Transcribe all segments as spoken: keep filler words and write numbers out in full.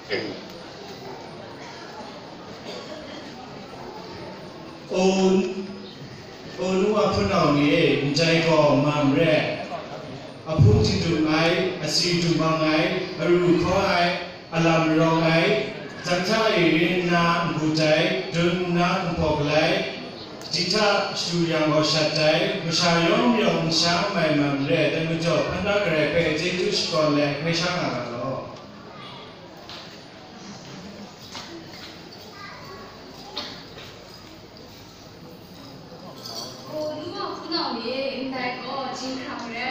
O, o nu a hpunau ni e, ndai gaw mam re, ahpung htingdung ai, asi dumang ai, aru hkaw ai, alam rawng ai, janhta e rin nna n-gu tai, dun nna n-paw galai, jahta shadu yang gaw shat tai, masha yawng yawng n sha n mai mam re, dai majaw, hpan da garai hpe chyeju shakawn let hkrai sha nga ga law. O, nu a hpunau ni e, ndai gaw jinghkrang re.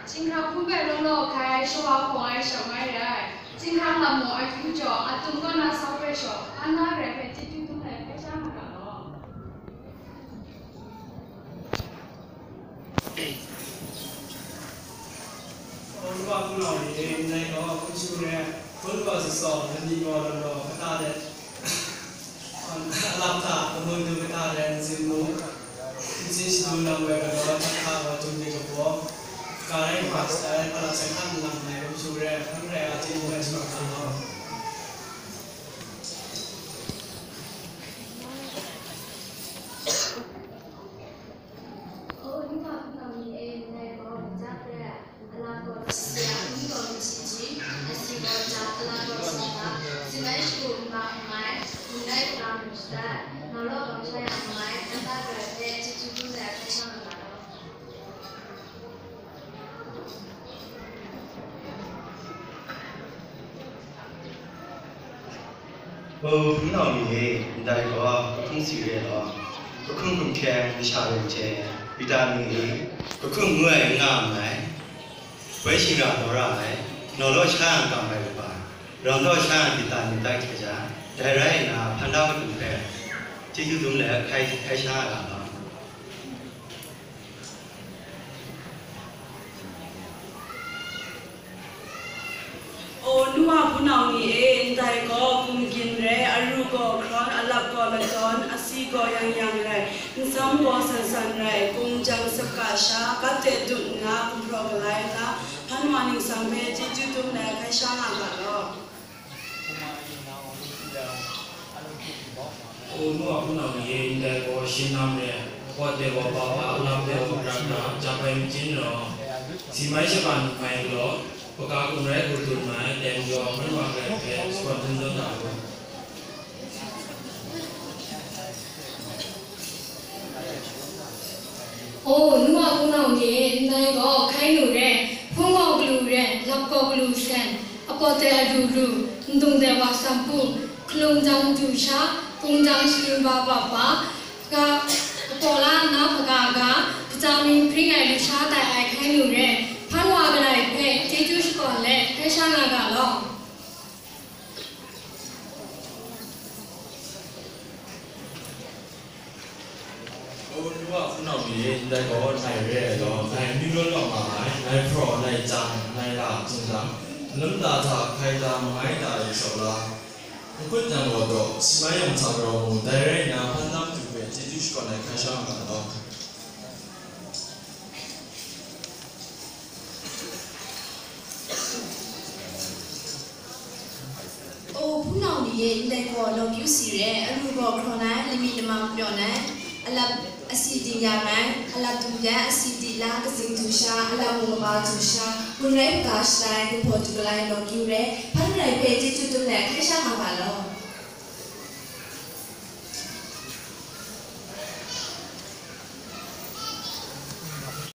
Jinghkrang hpung hpe law law hkai, shawa hpawng ai shawng ai rai. Jinghkrang lam maw akyu jaw, atum kaw na sau hpe shaw, hpan na garai hpe chyeju dum ai hpe sha nga ga law. Hpawng laba hpunau ni e, ndai gaw hpung shu re, hpawng laba sasawng, lani gaw law law kata de, alap hta, kamun du kata de, ntsin mu, ntsin shadu lam woi galaw, hta gaw tum de kabaw, ka rai hkra shatai, hpa lam sai hkan nlang ai hpung shu re, hpang rai a chyeju ai shawa hkra gaw. O, nu a hpunau ni e, ndai gaw majak re, alap gaw lasi, ahkung gaw machyi ji, asi gaw jak, alap gaw sata, sin ai shagu nbak n mai, gun ai hkra mu shatai, nau law kau sha yang n mai, hpan da garai hpe chyeju dum ai hpe sha nga ga law. O, hpunau ni e, ndai gaw kahpung si re law, kahkung hkum hkyen masha rai hte, Yuda ni e, kahkung ngu ai n nga nngai, poi shingra daw ra ai, nau law sha yang kam ai kaba, ram law sha yang Yuda ni tai hte ja, dai rai nna, hpan da matu hpe chyeju dum let hkrai, hkrai sha nga ga law. O, nu a hpunau ni e, ndai gaw gumgyin re, aru gaw hkrawn, alap gaw ladawn, asi gaw yang yang rai, nsam gaw san san rai, gumjang sap ga sha, gat de dut nna, gumhpraw galai nna, hpan wa ningsang hpe chyeju dum let hkrai sha nga ga law. O, nu a hpunau ni e, ndai gaw shingnam re, pawt de wa pa wa, alam de wa prat na, jap ai majin raw, si mai shaban mai galaw, hpaga kum rai hku dun mai, dai majaw, hpan wa garai hpe shakawn hten tawn da u. O, nu a hpunau ni e, ndai gaw hkai nu re, hpung gaw galu re, lap gaw galu sen, apawt de alu lu, ndung de wa sampu, hkalung jang du sha, kung jang shaling ba ba pa, ga, apaw la nna hpaga ga, kaja ming hpring ai lusha tai ai hkai nu re, hpan wa garai hpe chyeju shakawn let hkrai sha nga ga law. O, nu a hpunau ni e, ndai gaw nai re ai law, nai myu law law nga ai, nai hpraw, nai chyang, nai ra, htinglang, alam da hta, hkai da, mangai da e shaw la, n-, nkut yang gaw daw, si mai yang hta rau mu, dai rai nna, hpan da matu hpe chyeju shakawn ai hkrai sha nga ga law. O, hpunau ni e, ndai gaw nawku si re, aru gaw hkrawn ai, lamik lamang pyawn ai, alap asi di yang ai, alap dum yan asi di la, katsing du sha, alap mung kaba du sha, gun rai hpaga shatai, gumhpraw du galai nawku re, hpan rai hpe chyeju dum let hkrai sha nga ga law.